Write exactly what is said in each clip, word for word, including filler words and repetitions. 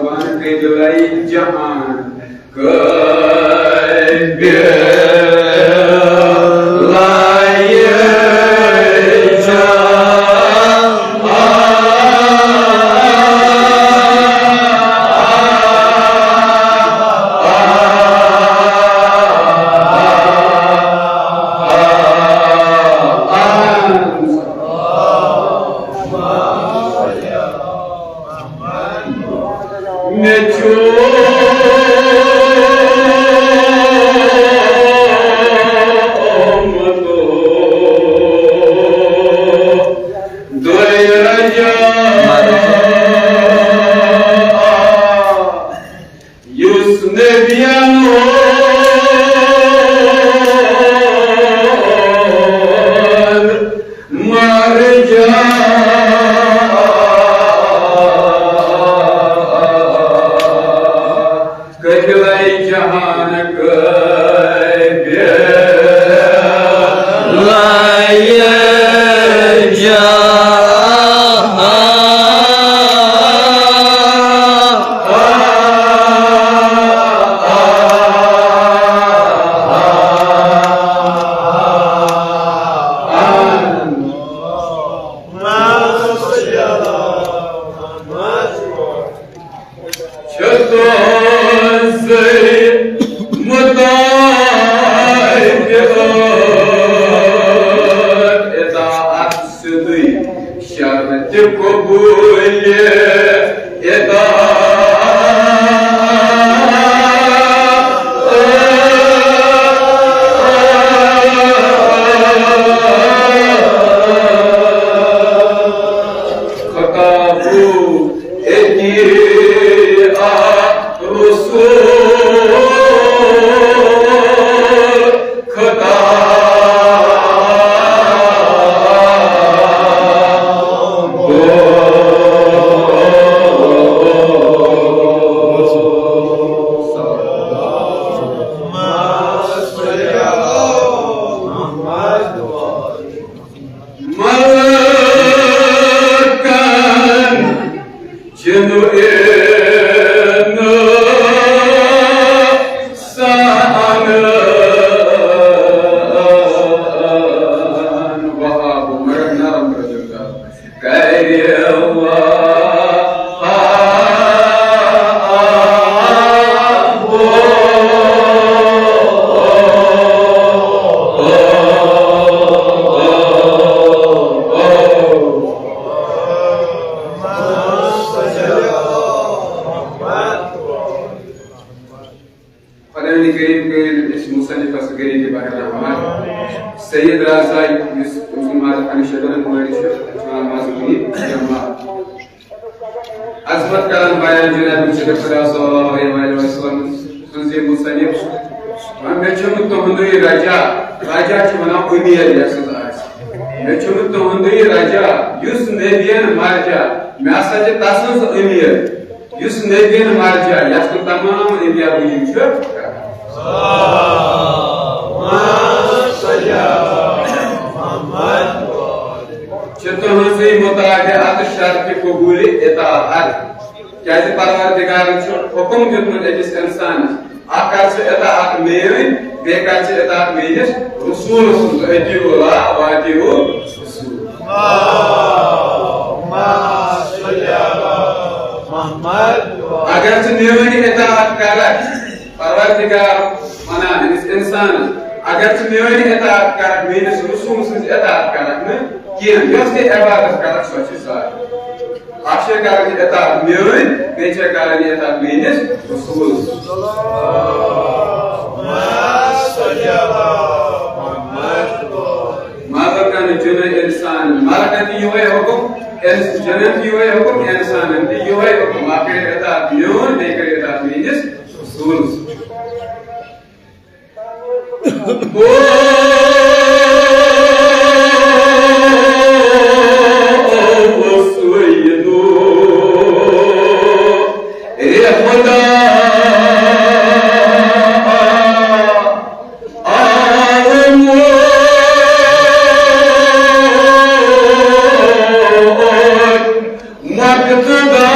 قبلہ جہان قبلہ جہان۔ مےٚ چھُ آمُت دۄیہِ رجا، یُس نبیَن ہُنٛد مرجع۔ قبلہ جہان قبلہ جہان۔ چھُ تُہٕنٛزٕے مُطابِق اطاعت سیوٚدُے شرطِ قبوٗلِ اطاعت۔ خطابُک اطیعت رسول خدا۔ ملکن چنو انسان وہاب مرن نرم رجل کرے وہاب۔ قرآن کریم کٔرِن أسۍ مصنفس غریٖب بہر رحمت۔ سید رضا یُس أمۍ سُنٛد ماز پننہِ شجرن وٲلۍ چھِ، چھُ وَنان ماز غریٖب جمع۔ عظمت کران بیان جناب مصطفیٰ خدا صلی اللہ علیہ وآلہ وسلم سٕنٛز یہِ مصنف۔ وۄنۍ مےٚ چھُنہٕ تُہُنٛدُے رجا، رجا چھِ وَنان اُمید یَتھ سٕنٛز آسہِ۔ مےٚ چھُنہٕ تُہُنٛدُے رجا، یُس نبیَن مرجع، مےٚ ہسا چھِ تَسٕنٛز اُمید، یُس نبیَن مرجع، یَتھ کُن تمام انبیاء رجوع چھُ کران۔ چھِ تُہٕنٛزٕے مطابق شرطِ قبوٗلِ اطاعت۔ کیازِ پروردگارن چھُ حکم دیُتمُت أکِس اِنسانس، اکھ کر ژٕ اطاعت میٲنۍ، بیٚیہِ کر ژٕ اطاعت میٲنِس رسول سٕنٛز، اطیعوا اللہ و اطیعوا الرسول۔ اگر ژٕ میٲنۍ اطاعت کرکھ، پروردگار ونان أمِس اِنسانس، اگر ژٕ میٲنۍ اطاعت کرکھ، میٲنِس رسول سٕنٛز اطاعت کرکھ نہٕ کینٛہہ، یۄس تہِ عبادت کرکھ، سۄ چھِ ضایع۔ اکھ چھے کرٕنۍ اطاعت میٲنۍ، بیٚیہِ چھے کرٕنۍ اطاعت میٲنِس رسول۔ مگر کنہٕ جُنہٕ اِنسان، مگر کنہٕ تہِ یِہوٚے حُکُم، اِنس-، جُنن تہِ یِہوٚے حُکُم، اِنسانن تہِ یِہوٚے حُکُم، اکھ کرِ اطاعت میون، بیٚیہِ کرِ اطاعت میٲنِس رسول۔ مقتدا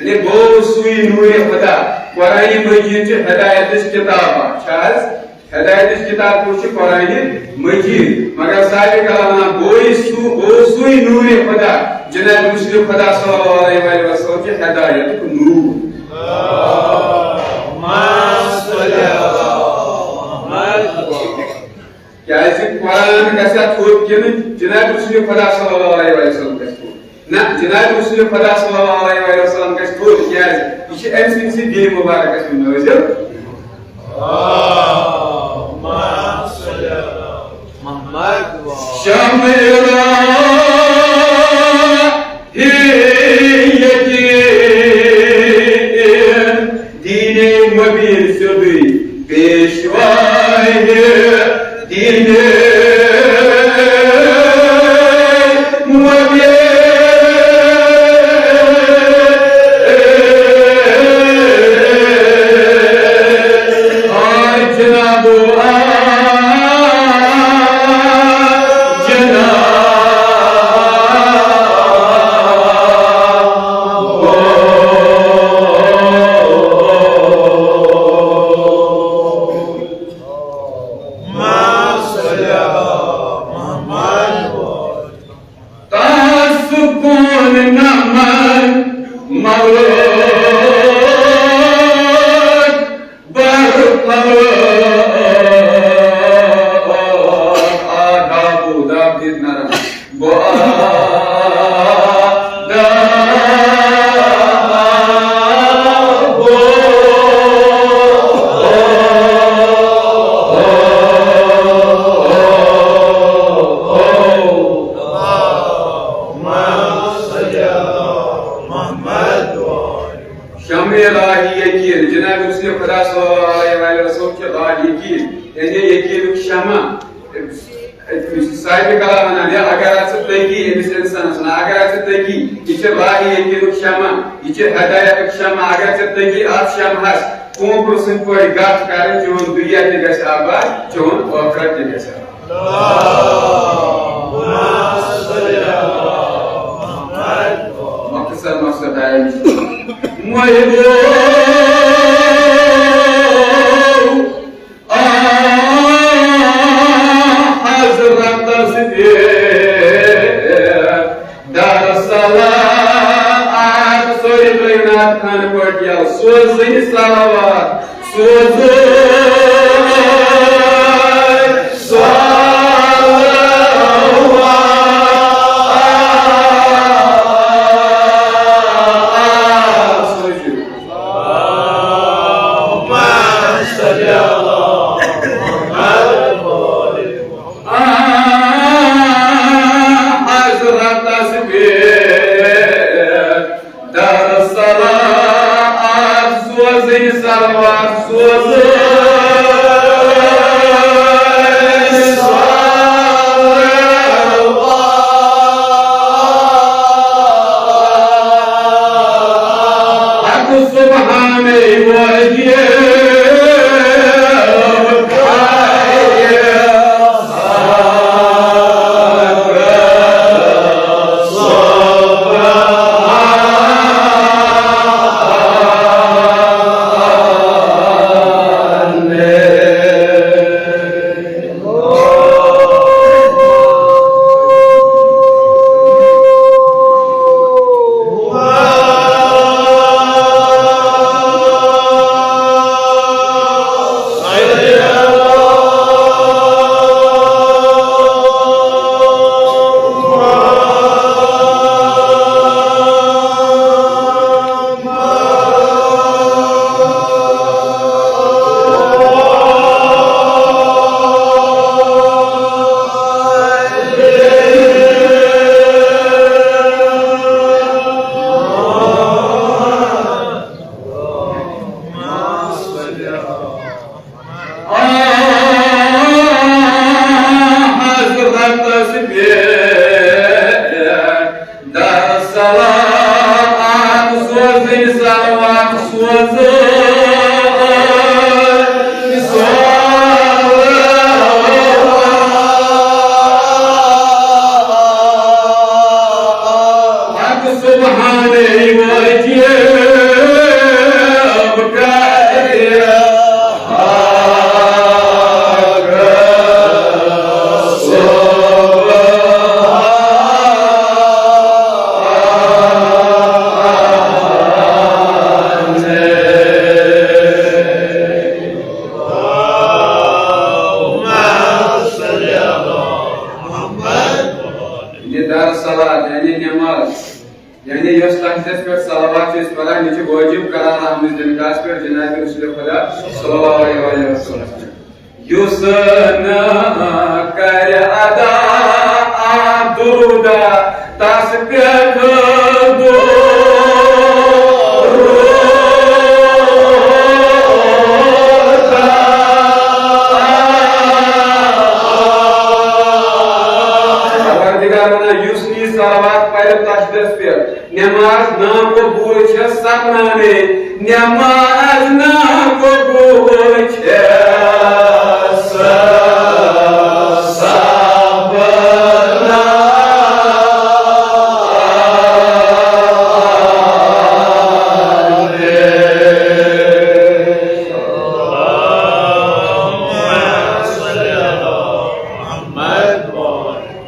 ہے، بہٕ اوسُے نوٗرِ خۄدا۔ قرآن مجیٖد چھِ ہدایتٕچ کِتاب اکھ، چھا حظ؟ ہدایتٕچ کِتاب کُس چھِ؟ قرآن مجیٖد۔ مگر ساروی کھۄتہٕ وَنان، بہٕ اوسُے، بہٕ اوسُے نوٗرِ خۄدا۔ جناب رسول خۄدا صلی اللہ علیہ وآلہ وسلم چھِ ہدایتُک نوٗر۔ کیازِ قرآن گژھِ تھوٚد کِنہٕ جناب رسول خۄدا صلی اللہ علیہ وسلم گژھِ تھوٚد؟ نہ، جناب رسول خۄدا صلی اللہ علیہ وسلم گژھِ تھوٚد، کیازِ یہِ چھِ أمۍ سٕنٛدِ سۭتۍ دِلہِ مُبارکس منٛز نٲزِل۔ شمع الہی یقین دین مبین سیودُے پیشوائے دین مبین۔ آ جنابو، آ جنابو۔ تاسکون نمن مولود بر پلو آدابو دابدید نرم بو آدابو۔ شمع راہی یقین، جناب رسول خدا صلی اللہ علیہ وآلہ وسلم چھِ راہی یقین، یعنی یقینُک شمع۔ ساروی کلا ونان، یا اگر ژٕ تٔکی أمِس انسانس ونان، اگر ژٕ تٔکی، یہِ چھِ راہی یقینُک شمع، یہِ چھِ ہدایتُک شمع، اگر ژٕ تٔکی اتھ شمعس کونٛپرٕ سٕنٛدۍ پٲٹھۍ گتھ کرٕنۍ، چون دُنیا تہِ گژھِ آباد، چون ٲخرت تہِ گژھِ آباد۔ مختصر مقصد آیا مےٚ۔ محبو، آ حضرتس دِتھ در صلوات، سورُے ترٛٲیِو نعت خانہٕ پٲٹھۍ یَلہٕ، سوزٕنۍ صلوات، سوزٕنۍ صلوات۔ حضرتس پٮ۪ٹھ در صلوات سوزٕنۍ، صلوات سوزٕنۍ۔ حق سبحانہ وجل۔ حضرتس پٮ۪ٹھ در صلوات سوزٕنۍ، صلوات سوزٕنۍ، صلوات۔ حق سبحانہ وجل۔ یعنی یۄس تشددس پٮ۪ٹھ صلوات چھِ أسۍ پران، یہِ چھِ وٲجِب قرار آمٕژ دِنہٕ کَس پٮ۪ٹھ؟ جناب رسول خدا صلی اللہ علیہ وسلم۔ یُس نہٕ کرِ ادا آ درود، تس پٮ۪ٹھ درود۔ پروردگار ونان، یُس نہٕ یہِ صلوات پرِ تشددس پٮ۪ٹھ، نماز ناقبول چھےٚ سپنانے، نماز ناقبول چھےٚ سپنانے۔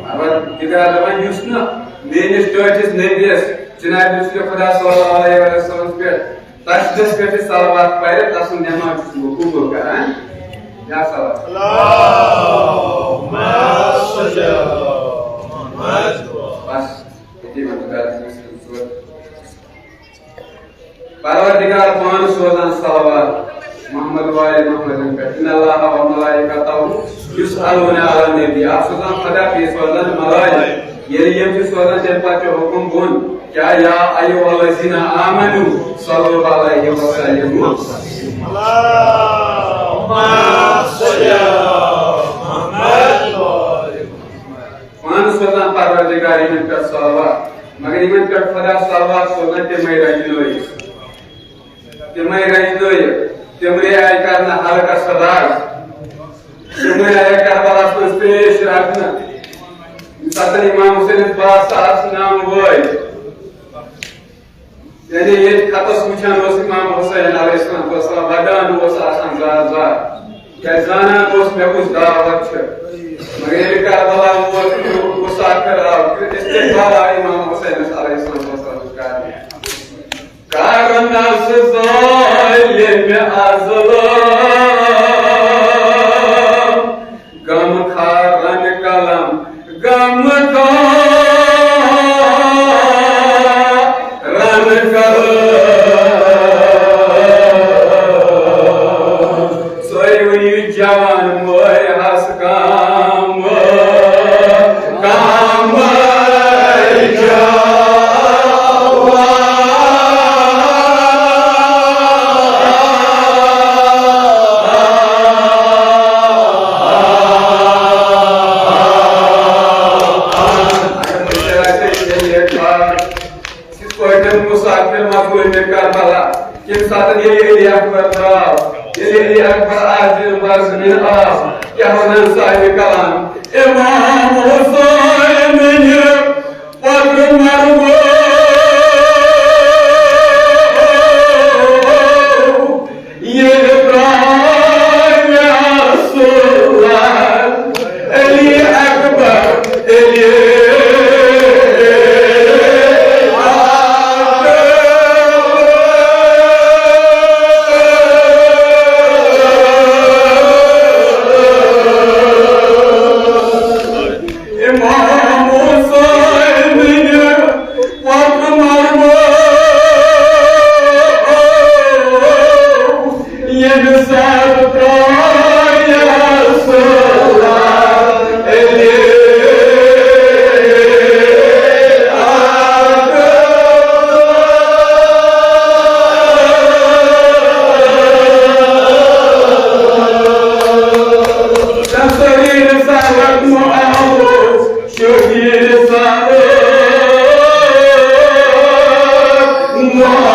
اگر تِکیٛازِ دَپان، یُس نہٕ میٲنِس ٹٲٹھِس نبیَس، جناب رسول خدا صلی اللہ علیہ وسلم پٮ۪ٹھ، تشددس پٮ۪ٹھ یہِ صلوات پرِ، تسُنٛد نماز چھُس بہٕ قبول کران۔ یا صلوات۔ اللہم صل علی محمد۔ بس، ییٚتی وَنہٕ بہٕ، پروردگار پانہٕ سوزان صلوات محمد و آل محمد پٮ۪ٹھ۔ ان اللہ و ملائکتہ یصلون علی النبی۔ اکھ سوزان خدا، بیٚیہِ سوزان ملائک۔ ییٚلہِ یِم چھِ سوزان، تَمہِ پتہٕ چھُ حُکُم بۄن، کیٛاہ؟ یا ایھا الذین آمنوا صلوا علیہ وسلموا۔ اللہم صل علی محمد۔ پانہٕ سوزان پروردگار یِمن پٮ۪ٹھ صلوات، مگر یِمن پٮ۪ٹھ خدا صلوات سوزان، تِمے رجنٲیِتھ۔ تِمے رٔنۍ دٲیِتھ، تِمے آیہِ کرنہٕ حلقس راز، تِمے آیہِ کربلاہس منٛز پیش رٹنہٕ۔ ییٚمہِ ساتہٕ امام حسینس باہ ساس نامہٕ وٲلۍ، یعنی ییٚتہِ خطس وٕچھان اوس امام حسین علیہ السلام، بس ودان اوس آسان زار زار، کیٛازِ زانان اوس مےٚ کُس دعوت چھِ۔ مگر ییٚلہِ کربلا ووت، مسافر آو، تہٕ استقبال آو امام حسینس علیہ السلام کرنہٕ۔ کرنس ظالم اظلم، غم خارن قلم، غم خارن قلم۔ سُے وٕنہِ جوان مورِ ہس کم، کم جوان۔ یِتھ پٲٹھۍ مسافر مقبوٗل کربلا، ییٚمہِ ساتہٕ ییٚلہِ علی اکبر درٛاو، ییٚلہِ علی اکبر آز دِنہٕ بزمہِ آو، کیٛاہ وَنان صاحبِ کلام؟ امام حسین پتہٕ مرو ییٚلہِ ترٛاوِ رسول علی اکبر، علی امام حسین پتہٕ مرمو ییٚمہِ ساتہٕ ترٛایَس علی اکبر۔ تسلیٖل سالک محبوب شبیر سالک محبوب۔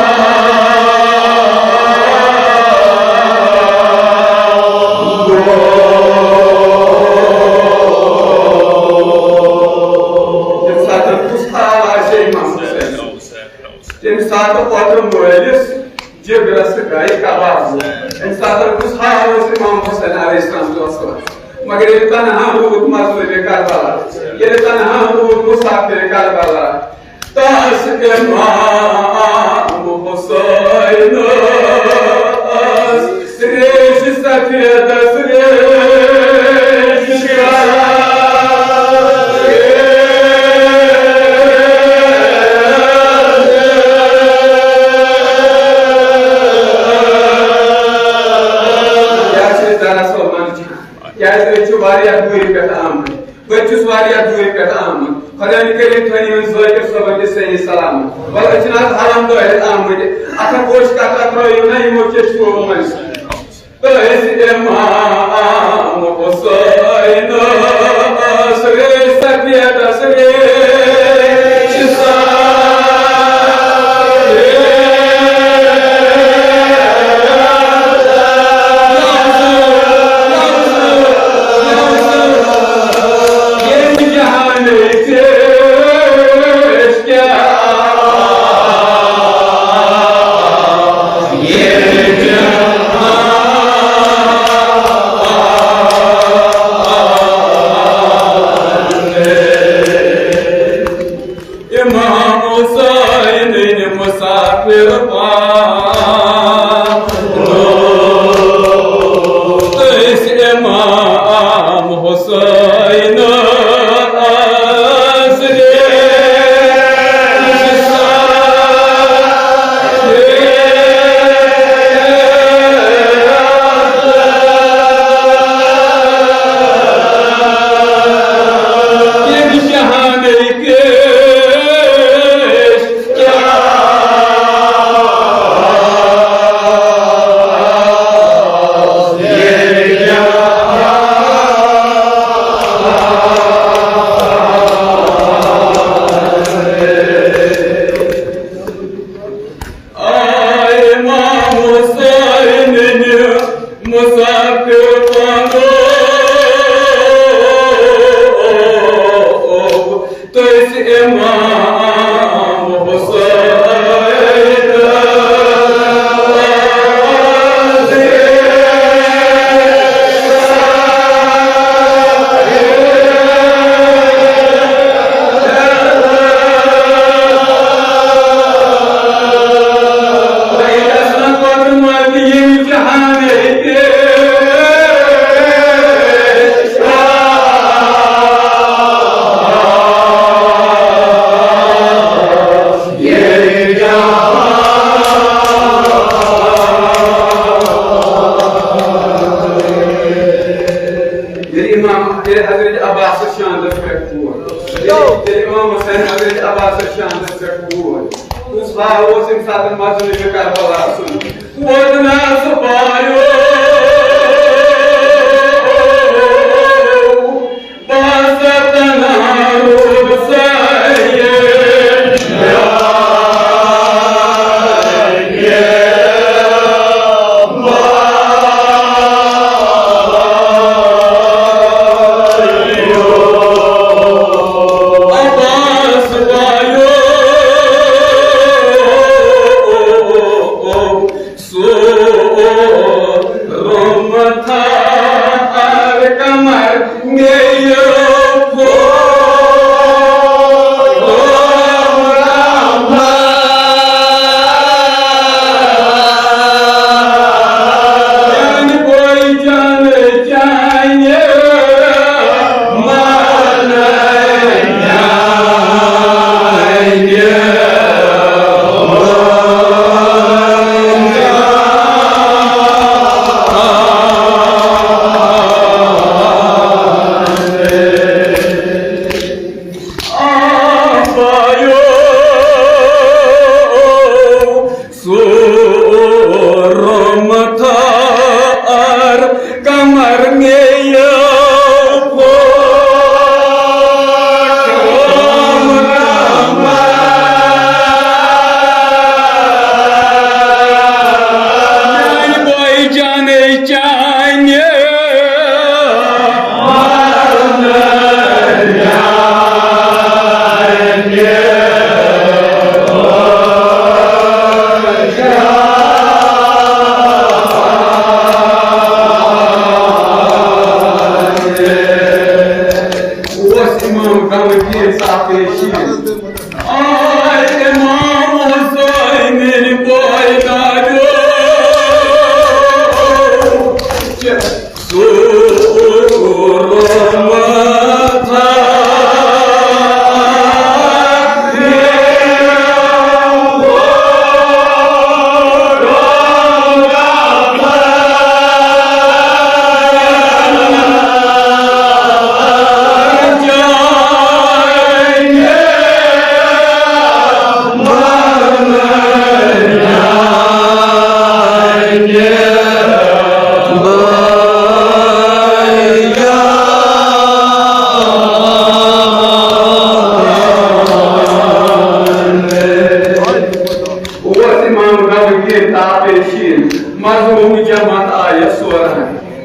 ییٚمہِ ساتہٕ کُس حال آسہِ ہے امام حسین، تَمہِ ساتہٕ پتہٕ مٲلِس جگرس گٔے کباب۔ اَمہِ ساتہٕ کُس حال اوس امام حسین علیہ السلام؟ مگر ییٚلہِ تنہا روٗد مظلومِ کربلا، ییٚلہِ تنہا روٗد مسافرِ کربلا، تس امام حسینس ریش سفیدس ریش۔ واریاہ دوٗرِ پٮ۪ٹھ آمٕتۍ۔ بہٕ تہِ چھُس واریاہ دوٗرِ پٮ۪ٹھ آمُت۔ خۄداے کرِن تُہۍ یِمن ذٲکِر صٲبن تہِ صحیح سلامت۔ وَلہٕ، أسۍ چھِنہٕ آز حرم دٲرِتھ آمٕتۍ۔ اَتھ ہا پوش کَتھ اَتھ رٲیِو نہ یِمو چیٚشمو منٛز۔ تہٕ أسۍ اِمام حُسین ٲس سفیدس ریشہِ سان۔ امام حسین مسافر پانو، أسۍ امام حسین آے امام حسین مسافر پانو، تُہۍ چھِ امام حسین۔ ییٚلہِ امام، ییٚلہِ حضرت عباسس شاندس پٮ۪ٹھ ووت، ییٚلہِ، ییٚلہِ امام حسین حضرت عباسس شاندس پٮ۪ٹھ ووت، کُس واو اوس اَمہِ ساتہٕ مظلوم کربلا سُنٛد؟ ووت نہ سُہ بایو، بہٕ ہسا تنہا روٗد سایہِ۔ عباس بایو، سُہ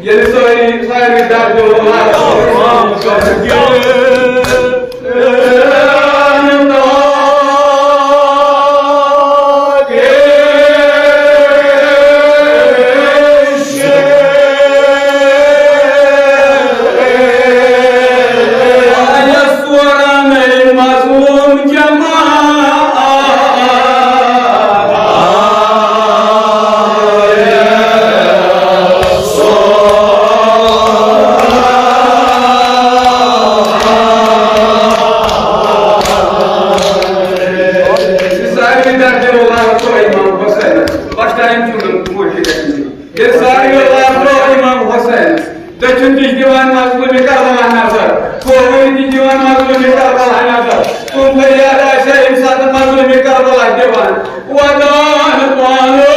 ییٚلہِ سٲری، ساروی درجو مظلوم جماعت۔ ساروی درجو لارٕ ترٛوو امام حسینس، first time چھُ وُنہِ موجود اَسہِ نِش۔ ییٚلہِ ساروی لارٕ ترٛوو امام حسینس، دٔچھُن تہِ چھِ دِوان مظلوم کربلا نظر، کھووُر تہِ چھِ دِوان مظلوم کربلا نظر۔ کُن فریاد آسہِ ہا ییٚمہِ ساتہٕ مظلوم کربلا دِوان، ودان پانہٕ